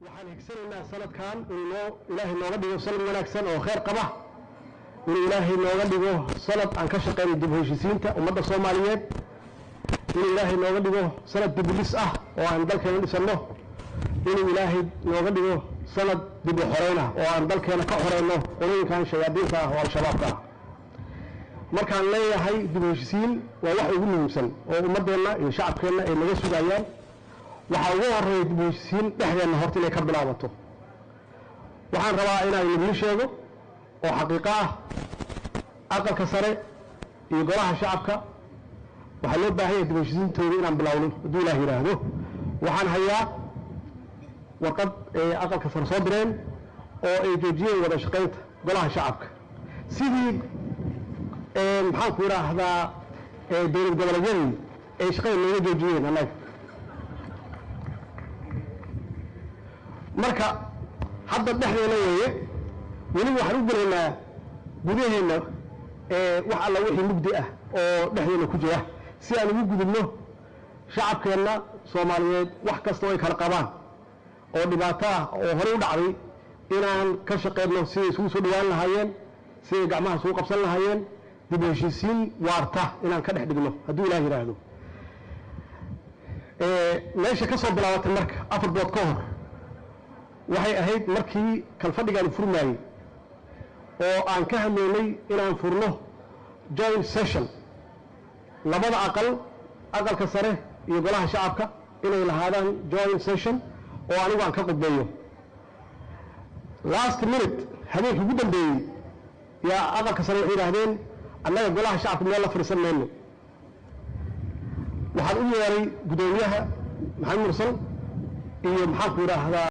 Waxaan higsanaynaa sanadkan inuu Ilaahay nooga dhigo sanad wanaagsan oo kheyr qaba, inuu Ilaahay nooga dhigo sanad aan ka shaqeyno dib u heshiisiinta ummadda Soomaaliyeed, inuu Ilaahay nooga dhigo sanad dib u dhis ah oo aan dalkeena dhisanno, inuu Ilaahay nooga dhigo sanad dib u xoreyn ah oo aan dalkeena ka xoreyno qolooyinkan shayaadiinta ah oo Al-Shabaabka ah. Markaan leeyahay dib u heshiisiin waa wax ugu muhiimsan oo ummaddeenna iyo shacabkeenna ay naga sugayaan. Waxaa ugu horeeya dib u heshiisiin dhexdeenna horta inay ka bilaabato. Waxaan rabaa inaan idin sheego oo xaqiiqo ah, Aqalka Sare iyo Golaha Shacabka waxaa loo baahan yahay dib u heshiisiintooda inaan bilowno, hadduu Ilaah yidhaahdo. Waxaan hayaa warqad ay Aqalka Sare soo direen oo ay joojiyeen wada shaqaynta Golaha Shacabka, sidii, maxaan ku idhaahdaa, dowlad goboleedyadii ay shaqada nooga joojiyeen annaga. Marka hadda dhexdeena weeye, weli waxaan u gelaynaa gudaheenna wax alla wixii mugdi ah oo dhexdeena ku jira, si aan ugu gudubno shacabkeenna Soomaaliyeed wax kasta oo ay kala qabaan oo dhibaato ah oo horey u dhacday, inaan ka shaqeyno siday isugu soo dhawaan lahaayeen, siday gacmaha isugu qabsan lahaayeen, dib u heshiisiin waarta inaan ka dhex dhigno, hadduu Ilaah yidhaahdo. Meesha ka soo bilaabatay marka 4 bilood ka hor waxay ahayd markii kalfadhigaan furmaayey oo aan ka hadlaynay inaan furno joint session labada aqal, Aqalka Sare iyo Golaha Shacabka, inay lahaadaan joint session oo anigu aan ka qudbeeyo. Last minute, habeenkii ugu dambeeyey, yaa Aqalka Sare waxay yidhaahdeen, "Annaga Golaha Shacabka meel la fadhiisan mayno." Waxaan u yeeray guddoomiyaha Maxamed Mursal iyo, maxaan ku yidhaahdaa.